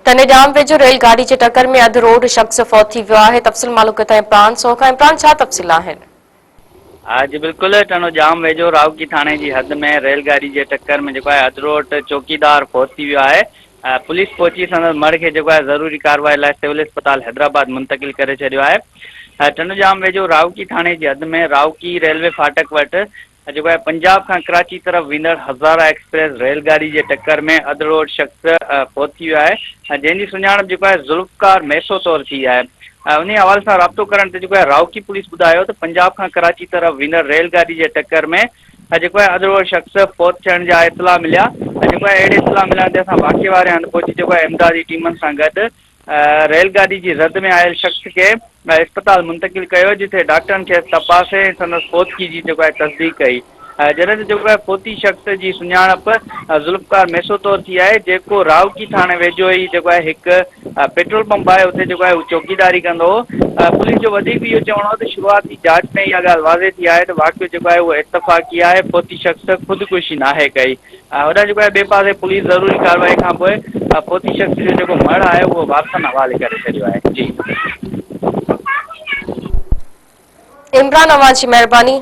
ٽنڊي ڄام ويجهو ريل گاڏي جي ٽڪر ۾ اڌ روڊ شخص فوت ٿي ويو آهي، تفصيل معلوم ڪيون ٿا عمران سو کان، عمران ڇا تفصيل آهن؟ ها جي بلڪل ٽنڊو ڄام ويجهو راهوڪي ٿاڻي جي حد ۾ ريل گاڏي جي ٽڪر ۾ جيڪو آهي اڌروٽ چوڪيدار فوت ٿي ويو آهي پوليس پهچي سندس مڙهه کي جيڪو آهي ضروري ڪارروائي لاء سول اسپتال حيدرآباد منتقل ڪري ڇڏيو آهي ٽنڊو ڄام ويجهو راهوڪي ٿاڻي جي حد ۾ راهوڪي ريلوي ڦاٽڪ وٽ جيڪو آهي پنجاب کان ڪراچي طرف ويندڙ هزاره ايڪسپريس ريل گاڏي جي ٽڪر ۾ اڌڙوٽ شخص فوت ٿي ويو آهي جنهن جي سڃاڻپ جيڪو آهي ذوالفقار ميسو طور ٿي آهي انهي حوالي سان رابطو ڪرڻ تي جيڪو آهي راهوڪي پوليس ٻڌايو ته پنجاب کان ڪراچي طرف ويندڙ ريل گاڏي جي ٽڪر ۾ جيڪو آهي اڌڙوٽ شخص فوت ٿيڻ جا اطلاع مليا جيڪو آهي اهڙي اطلاع ملڻ تي اسان واقعي واري هنڌ پهچي جيڪو آهي امدادي ٽيمن سان گڏ ريل گاڏي جي زد ۾ آيل شخص کي اسپتال منتقل ڪيو جتي ڊاڪٽرن کيس تپاسي ۽ سندس فوتگي جي جيڪو آهي تصديق ڪئي جڏهن ته جيڪو آهي فوتي شخص جي سڃاڻپ ذوالفقار ميسو طور ٿي آهي جيڪو راهوڪي ٿاڻي ويجهو ئي جيڪو آهي هڪ پيٽرول پمپ آهي اتي جيڪو آهي هو چوڪيداري ڪندو هو پوليس جو وڌيڪ اهو چوڻ هو ته شروعاتي جاچ ۾ اها ڳالهه واضح ٿي آهي ته واقعو جيڪو آهي اهو اتفاقي آهي فوتي شخص خودڪشي ناهي ڪئي. هوڏانهن جيڪو آهي ٻئي پاسي پوليس ضروري ڪارروائي کان پوء فوتي شخص جو جيڪو مڙهه آهي اهو وارثن حوالي ڪري ڇڏيو آهي. جي. عمران اوهان جي مهرباني.